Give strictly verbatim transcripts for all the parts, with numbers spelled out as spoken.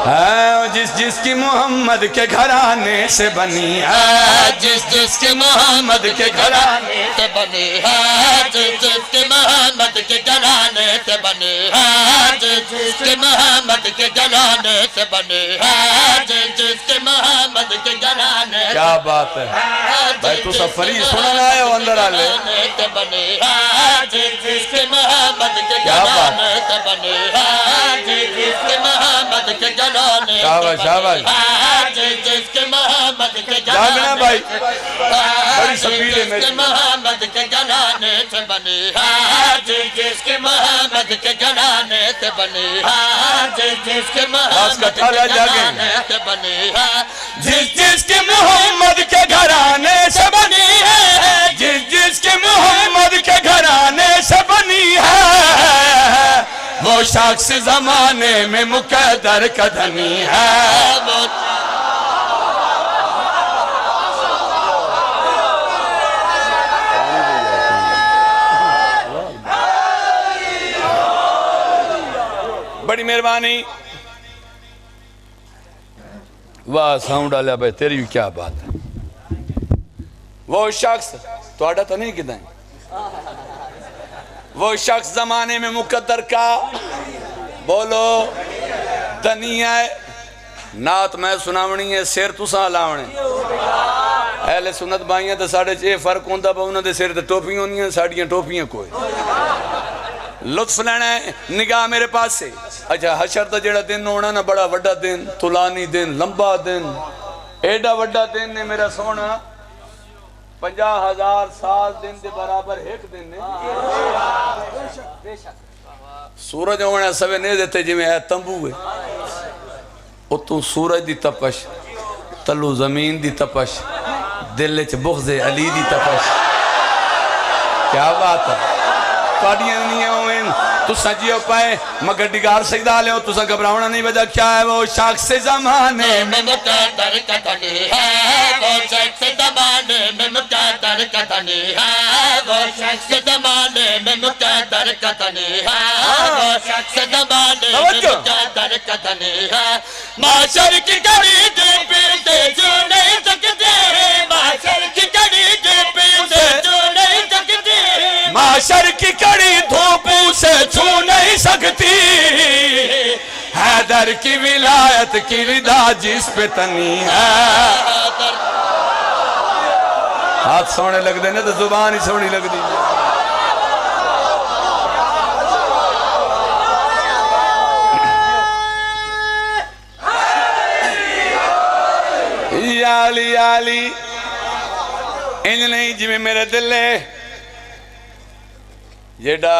ہے جس جس کی محمد کے گھرانے سے بنی ہے، جس جس کی محمد کے گھرانے سے بنی ہے، جس جس کی محمد کے گھرانے سے بنی ہے، جس جس کی محمد کے گھرانے سے بنی ہے، جس جس کی محمد کے گھرانے سے۔ کیا بات ہے بھائی، تساں فری سنن آئے ہو اندر والے۔ جس جس کی محبت کے کیا بات۔ گھرانے سے بنی ہے، جس جس کی محبت کے گھرانے سے شاباش، شاباش۔ بنی ہے، جس جس کی محبت کے جاگنا گھرانے بھائی۔ سے بنی ہے، بڑی جس سپیڈ ہے جس میری۔ کی محبت کے گھرانے سے بنی ہے، جس جس کی محبت کے گھرانے سے بنی ہے، جس جس کی بس محبت کٹھا کے رہ جاگے۔ گھرانے سے بنی ہے۔ جس جس کی محمد کے گھرانے سے بنی ہے، جس جس کی محمد کے گھرانے سے بنی ہے، وہ شخص زمانے میں مقدر کا دھنی ہے۔ بڑی مہربانی۔ واہ، ساؤنڈ آلیا بھائی، تیری بھی کیا بات ہے۔ وہ شخص، تہاڈا تو نہیں کدھر، وہ شخص زمانے میں مقدر کا، بولو، دھنی ہے۔ نعت میں سناونی ہے، سر تساں لاونے۔ اہل سنت بھائیاں تے ساڈے چ اے فرق ہوندا پا، انہاں دے سر تے ٹوپیاں ہوندیاں، ساڈیاں ٹوپیاں کوئی۔ لطف لینا ہے، نگاہ میرے پاسے۔ اچھا، حشر دا جیڑا دن ہونا نا، بڑا وڈا دن، طولانی دن، لمبا دن، ایڈا وڈا دن ہے میرا سوہنا، پنجاہ ہزار سال دن دے برابر ایک دن ہے۔ سورج ہونا سوینے دے تے جویں اے تمبو ہے، اتوں سورج دی تپش، تلو زمین دی تپش، دل اچ بغض علی دی تپش۔ کیا بات ہے۔ تہاڈیاں نیاں ہوئن، تساں جیو پائے، مگر ڈگار سجدہ لے ہو، تساں گھبراونا نہیں، وجہ کیا ہے؟ وہ شخص زمانے میں مقدر کا دھنی ہے، وہ شخص زمانے میں مقدر کا دھنی ہے، وہ شخص زمانے میں مقدر کا دھنی ہے، وہ شخص زمانے میں توجہ۔ مقدر کا دھنی ہے۔ محشر کی کڑی دھوپ اسے چھو نہیں سکتی، محشر کی کڑی دھوپ اسے چھو نہیں سکتی، محشر کی کڑی دھوپ اسے چھو نہیں سکتی، حیدر کی ولایت کی ردا جس پہ تنی ہے۔ ہاتھ سوہنے لگدے نے تے زبان ہی سوہنی لگدی۔ یا علی، یا علی، انج نہیں جویں میرے دل ہے۔ جیڑا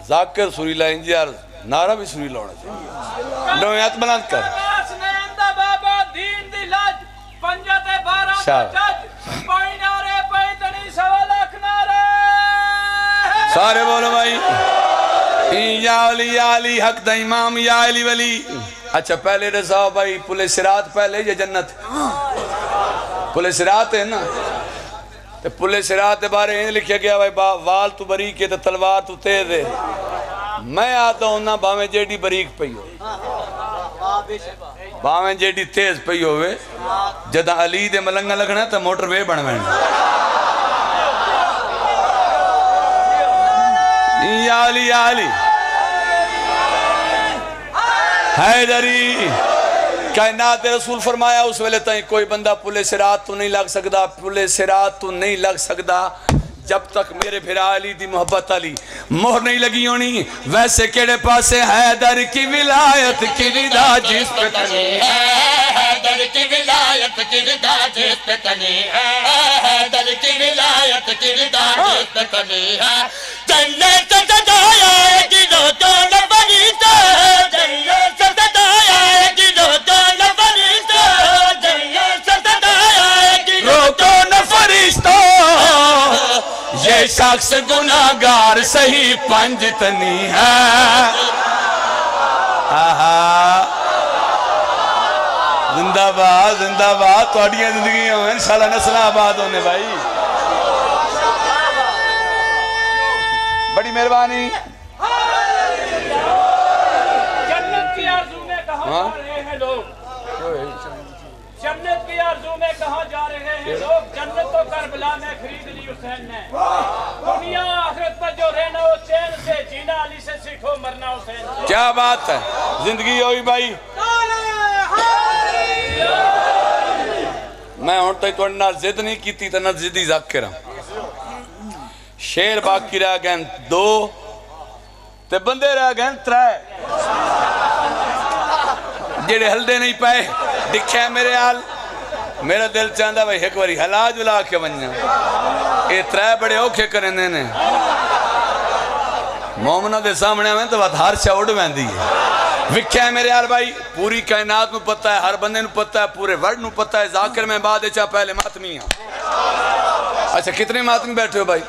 ذاکر سریلا انج یار، نعرہ بھی سریلا ہونا چاہیے۔ ڈویں ہتھ بلند کر۔ عباس نے اندا بابا دین دی لج، پنجا تے بارہ دا شاہ۔ جج، پائی نعرے پائی تنی سوا لکھ نعرے۔ سارے بولو بھائی۔ یا علی، یا علی، حق دا امام، یا علی ولی۔ اچھا، پہلے رضا بھائی، پل صراط پہلے یا جنت؟ پل صراط ہے نا؟ تے پل صراط دے بارے انج لکھیا گیا، بھائی، با-، وال تو بریک ہے تے تلوار تو تیز ہے۔ میں آتا ہوں نا، بھاویں جیڈی بریک پئی ہو، بھاویں جیڈی تیز پئی ہووے، جداں علی دے ملنگا لگنا تے موٹر وے بن وین۔ یا علی، یا علی۔ حیدری، کائنات دے رسول فرمایا، اس ویلے تائیں کوئی بندہ پل صراط تو نہیں لگ سکدا، پل صراط تو نہیں لگ سکدا، جب تک میرے بھرا علی دی محبت علی مہر نہیں لگی ہونی۔ ویسے کیڑے پاسے حیدر کی ولایت کی ردا جس پہ تنی ہے، حیدر کی ولایت کی ردا جس پہ تنی ہے، حیدر کی ولایت کی ردا جس پہ تنی ہے۔ جنت سے سجایا ہے گروہ کون فرشتہ، جنت سے سجایا ہے گروہ کون فرشتہ، جنت سے سجایا ہے گروہ کون فرشتہ۔ یہ شخص گناہگار صحیح پنج تنی ہے۔ آہا۔ زندہ باد، زندہ باد، تہاڈیاں زندگیاں ہون، انشاءاللہ نسلاں آباد ہونے بھائی۔ بڑی مہربانی۔ جنت کی آرزو میں کہاں ہاں؟ سیکھو مرنا حسین۔ کیا بات ہے، زندگی ہوئی بھائی۔ میں ہن تائیں تہاڈے نال ضد نہیں کیتی تے نہ ضدی ذاکر ہاں۔ شعر باقی رہ گئے دو، تے بندے رہ گئے ترے، جڑے ہلدے نہیں پئے۔ ڈکھیا میرے حال، میرا دل چاہندا بھائی ہک واری ہلا جلا کے ونجاں۔ اے ترے بڑے اوکھے کریندے نے۔ مومناں دے سامنے آویں تو وت ہر شے اڈ ویندی ہے۔ وکھیا میرے حال بھائی، پوری کائنات نو پتہ ہے، ہر بندے نو پتہ ہے، پورے ورلڈ نو پتہ ہے، ذاکر میں بعد اچ آں، پہلے ماتمی ہاں۔ اچھا، کتنے ماتمی بیٹھے ہو بھائی؟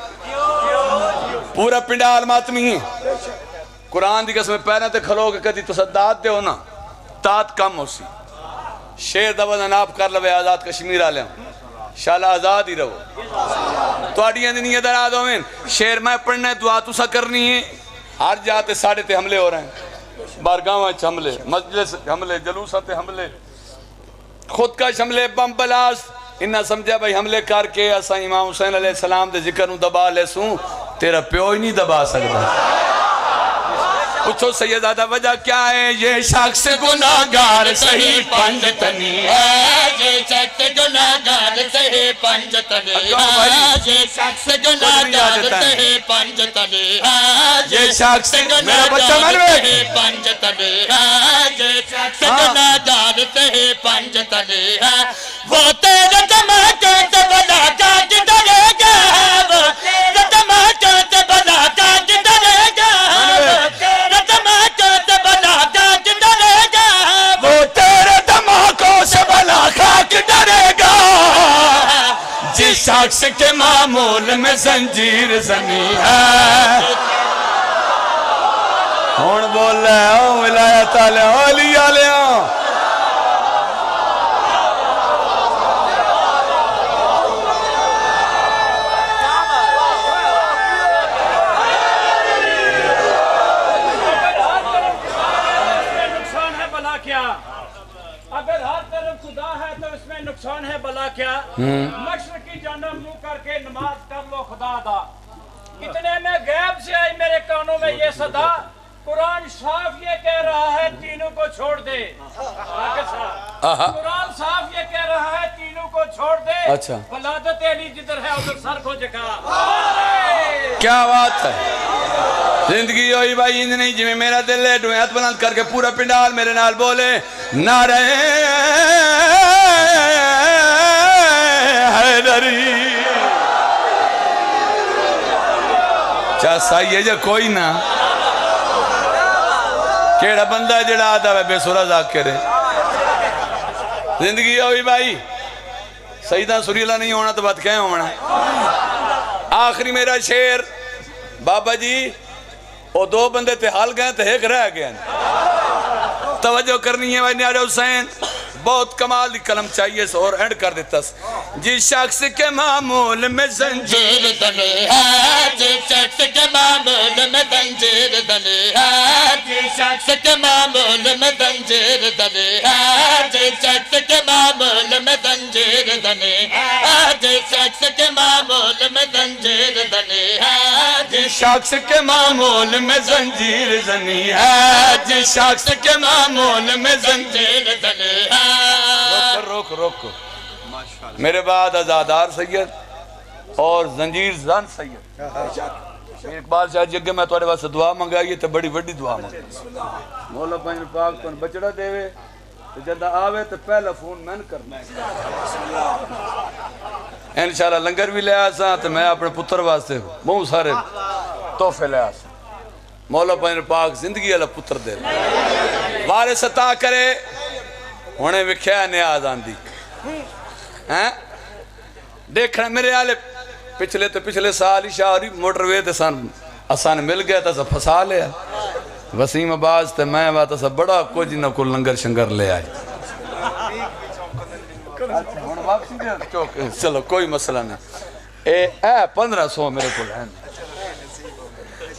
پورا پنڈال ماتمی ہے۔ قرآن دی قسم، پیراں تے کھلو کے کدی تساں داد دیو نا، داد کم ہوسی۔ شعر دا وزن آپ کر لوے آزاد کشمیر آلیاں، شالا آزاد ہی رہو۔ تہاڈیاں دی نیت آزاد ہوون۔ شعر میں پڑھنا ہے، دعا تساں کرنی ہے۔ ہر جا تے ساڈے تے حملے ہو رہے ہیں، بارگاہاں اچ حملے، مجلس حملے، جلوساں تے حملے، خودکش حملے، بم بلاسٹ۔ انہاں سمجھیا بھائی حملے کر کے اساں امام حسین علیہ السلام دے ذکر نو دبا لیسوں، تیرا پیو ہی نہیں دبا سکدا۔ پچھو سیدزادہ، وجہ کیا ہے؟ یہ شخص گناہگار سہی پنج تنی ہے، یہ شخص گناہگار سہی پنج تنی ہے، یہ شخص گناہگار سہی پنج تنی ہے، یہ شخص، میرا بچہ، میں نے سہی پنج تنی ہے، یہ شخص، ہاں، گناہگار سہی پنج تنی ہے۔ وہ تیرے دھماکوں سے بھلا کیا ڈرے گا؟ وہ تیرے دھماکوں سے بھلا کیا ڈرے گا؟ وہ تیرے دھماکوں سے بھلا کیا ڈرے گا؟ وہ تیرے دھماکوں سے بھلا کیا ڈرے گا؟ جس شخص کے معمول میں زنجیر زنی ہے۔ ہن بول لے، او ولایت آلے، او علی آلے۔ نقصان ہے بھلا کیا؟ اگر ہر طرف خدا ہے تو اس میں نقصان ہے بھلا کیا؟ ہوں۔ مشرق کی جانب منہ کر کے نماز کر لو خدا ادا۔ اتنے میں غیب سے آئی میرے کانوں میں یہ صدا، قرآن صاف یہ کہہ رہا ہے تینوں کو چھوڑ دے۔ ناقص صاحب، آہا۔ قرآن صاف یہ کہہ رہا ہے تینوں کو چھوڑ دے۔ اچھا۔ ولادت علی جدھر ہے ادھر سر کو جھکا۔ کیا بات ہے۔ زندگی ہوئی بھائی انج نہیں، جویں میرا دل ہے، ڈویں ہتھ بلند کر کے پورا پنڈال میرے نال بولے، نعرہ حیدری۔ چس آئی ہے یا کوئی نہ؟ کیڑا بندہ ہے جڑا آدھا وے بے سرا ذاکر ہے؟ زندگی ہوئی بھائی، سیداں سریلا نہیں ہونا تو بات کہیں ہونا۔ آخری میرا شعر، بابا جی، او دو بندے تے ہل گئے تے ہک رہ گئے۔ توجہ کرنی ہے بھائی، نیاڑے حسین بہت کمال دی قلم چاہیے سو اور اینڈ کر دیتا س۔ جس شخص کے معمول میں زنجیر زنجیر دنی ہے، جس شخص کے معمول میں زنجیر دنی ہے، جس شخص کے معمول میں زنجیر دنی ہے، جس شخص کے معمول میں زنجیر دنی ہے، جس شخص کے معمول میں زنجیر زنی ہے، جس شخص کے معمول میں زنجیر زنی ہے، جس شخص کے معمول میں زنجیر زنی ہے۔ رک، رک، رک۔ میرے بعد عزادار سید اور زنجیر زن سید۔ میر اقبال شاہ جی، اگے میں تہاڈے واسطے دعا منگائی ہے تے بڑی وڈی دعا منگائی۔ مولا پنج پاک تہاڈے بچڑا دیوے۔ تے جدا آوے تے پہلا فون میں کرنا۔ انشاءاللہ لنگر بھی لے آساں تے میں اپنے پتر واسطے بہت سارے تحفے لے آساں۔ مولا پنج پاک زندگی والا پتر دے۔ وارث عطا کرے۔ ہنے وکھیا نیاز آندی۔ ہیں؟ دیکھنا میرے آلے پچھلے تے پچھلے سال ہی شاہ ہوری موٹر وے تے سن اساں نے مل گیا تے اساں پھسا لیا۔ وسیم عباس تے میں وات اساں بڑا کچھ انہاں کول لنگر شنگر لے آئے۔ اچھا، ہن واپسی دے چوک، چلو کوئی مسئلہ نہیں۔ اے، اے پندرہ سو میرے کول ہیں۔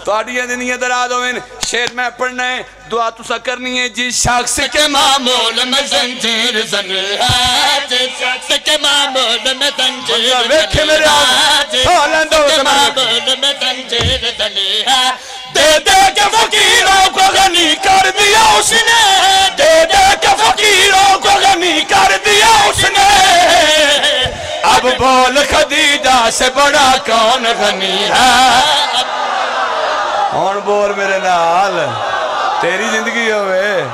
تہاڈیاں دی نیت آزاد ہوون۔ شعر میں پڑھنا ہے، دعا تساں کرنی ہے جی۔ شخص کے معمول میں زنجیر زنی ہے، جس شخص کے معمول میں زنجیر بندہ ویکھے میرے آل۔ جس ہاں، لیندو شخص کے معمول میں زنجیر زنی ہے، دے دے کے فقیروں کو غنی کر دیا اس نے، دے دے کے فقیروں کو غنی کر دیا اس نے۔ اب بول، خدیجہ سے بڑا کون غنی ہے؟ ہن بول میرے نال، تیری زندگی ہوئے۔